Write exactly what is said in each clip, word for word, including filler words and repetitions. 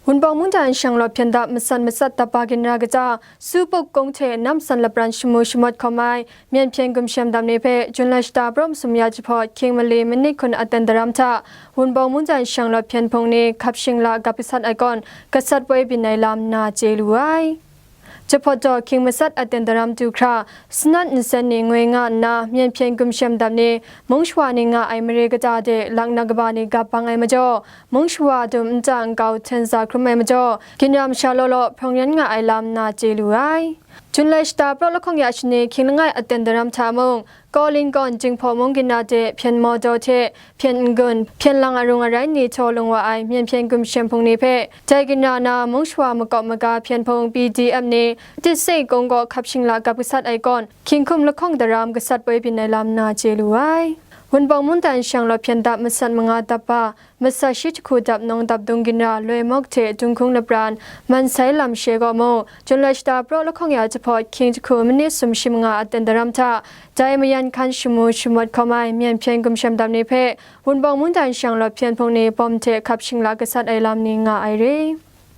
Wunpawng mungdan shanglawt hpyen dap masat masat dap ba ginra kata, Supuk kung hte Namsan lapran shamu shamawt hkawm ai Myen hpyen gumshem dap ni hpe Jun lai shata praw masum ya jahpawt hkying mali manit hkun aten daram hta Wunpawng mungdan shanglawt hpyen hpung ni hkap shingla gap gasat ai kawn gasat poi byin ai lam nna chye lu ai. Jahpawt daw hkying masat aten daram du hkra, sanat nsen ni ngoi nga nna Myen hpyen gumshem dap ni mung shawa ni nga ai mare kata de laknak kaba ni gap bang ai majaw, mung shawa dum nta nkau hten za hkrum ai majaw, ginra masha law law hprawng yan nga ai lam nna chye lu ai. Jun lai shata praw lahkawng ya shani hkying langai aten daram hta mung, Kawlin kawn Jinghpaw mung ginra de hpyen maw daw hte hpyen n-gun, hpyen lang arung arai ni htaw lung wa ai Myen hpyen gumshem hpung ni hpe, dai ginra na mung shawa makawp maga hpyen hpung B D M ni, Tise kung kaw hkap shingla gap gasat ai kawn, hkying hkum lahkawng daram gasat poi byin ai lam nna chye lu ai. Wunpawng mungdan shanglawt hpyen dap masat manga dap ba, masat shi jahku dap nawng dap dung ginra loi mawk hte Dunghkung lapran, Mansai lam she gaw mu, Jun lai shata praw lahkawng ya jahpawt hkying jahku manit sum shi manga aten daram hta, dai mayan hkan shamu shamawt hkawm ai Myen hpyen gumshem dap ni hpe Wunpawng mungdan shanglawt hpyen hpung ni bawm hte hkap shingla gasat ai lam ni nga ai re.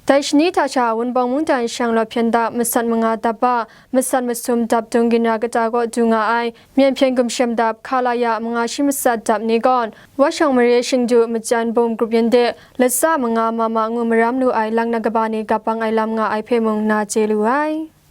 Dai shani hta sha Wunpawng mungdan shanglawt hpyen dap masat manga dap ba, masat masum dap dung ginra kata kaw du nga ai Myen hpyen gumshem dap Khalaya manga shi masat dap ni gawn, Washawng mare shingdu majan bum grup yin de latsa manga mama ngu maram lu ai laknak kaba ni gap bang ai lam nga ai hpe mung nna chye lu ai.